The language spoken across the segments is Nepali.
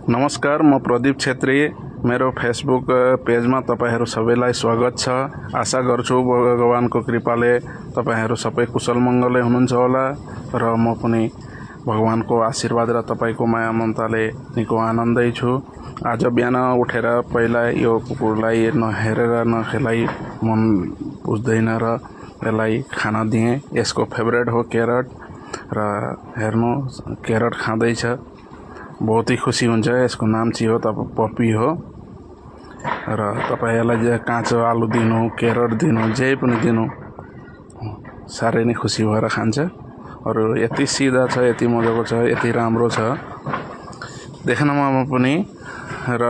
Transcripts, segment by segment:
नमस्कार, म प्रदीप छेत्री। मेरो फेसबुक पेजमा तपाईहरु सबैलाई स्वागत छ। आशा गर्छु भगवानको कृपाले तपाईहरु सबै कुशल मंगलै हुनुहुन्छ होला र म पनि भगवानको आशीर्वाद र तपाईको माया ममताले निको आनन्दै छु। आज बिहान उठेर पहिला यो कुकुरलाई नहेरेर नखेलाई मन बुझ्दैन र यसलाई खाना दिए। यसको फेभरेट हो क्यारट र हेर्नु क्यारट खाँदैछ। बहुत ही खुसी हुन्छ। यसको नाम चाहिँ हो पप्पी हो र तपाईहरुलाई काँचो आलु दिनु, क्यारट दिनु, जे पनि दिनु साह्रै नै खुसी भएर खान्छ। अरु यति सिधा छ, यति मजाको छ, यति राम्रो छ देख्नमा पनि र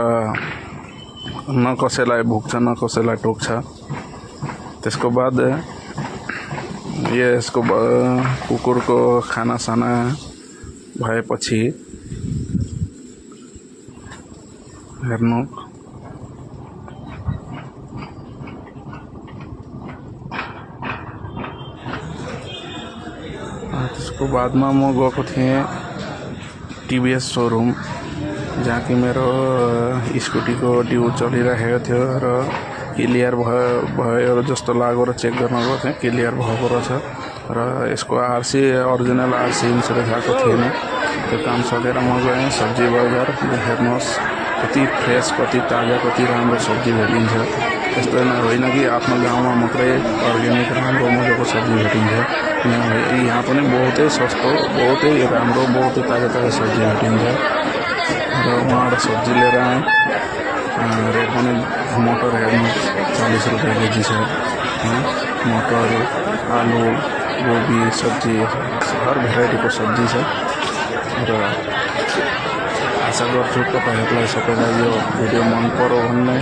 न कसैलाई भुक्छ न कसैलाई टोक्छ। त्यसको बाद यसको कुकुरको खाना साना भएपछि हेर्नु त्यसको बादमा म गएको थिएँ टिभीएस शोरूम, जहाँ कि मेरो स्कुटीको ड्यू चलिरहेको थियो र क्लियर भयो जस्तो लागेर चेक गर्न गएको थिएँ। क्लियर भएको रहेछ र यसको आरसी ओरिजिनल आरसी इन्सुरेन्स आएको थिएन। त्यो काम सकेर म गएँ सब्जी बजार। हेर्नुहोस् कति फ्रेस, कति ताजा, कति राम्रो सब्जी भेटिन्छ। यस्तो होइन कि आफ्नो गाउँमा मात्रै अर्ग्यानिक राम्रो मजाको सब्जी भेटिन्छ। यहाँ पनि बहुतै सस्तो, बहुतै राम्रो, बहुतै ताजा ताजा सब्जी भेटिन्छ र उहाँबाट सब्जी लिएर आएँ। रेट पनि मटर हेर्नु 40 रुपियाँ केजी छ। मटर, आलु, गोभी सब्जी, हर भेराइटीको सब्जी छ र आशा गर्छु तपाईहरुलाई सबैलाई यो भिडियो मन पर्यो भन्ने,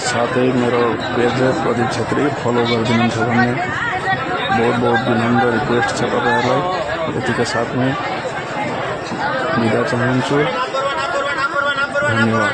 साथै मेरो पेज प्रदीप छेत्री फलो गरिदिनुहुन्छ भन्ने बहुत विनम्र रिक्वेस्ट छ तपाईहरुलाई। यतिका साथमै बिदा चाहन्छु। धन्यवाद।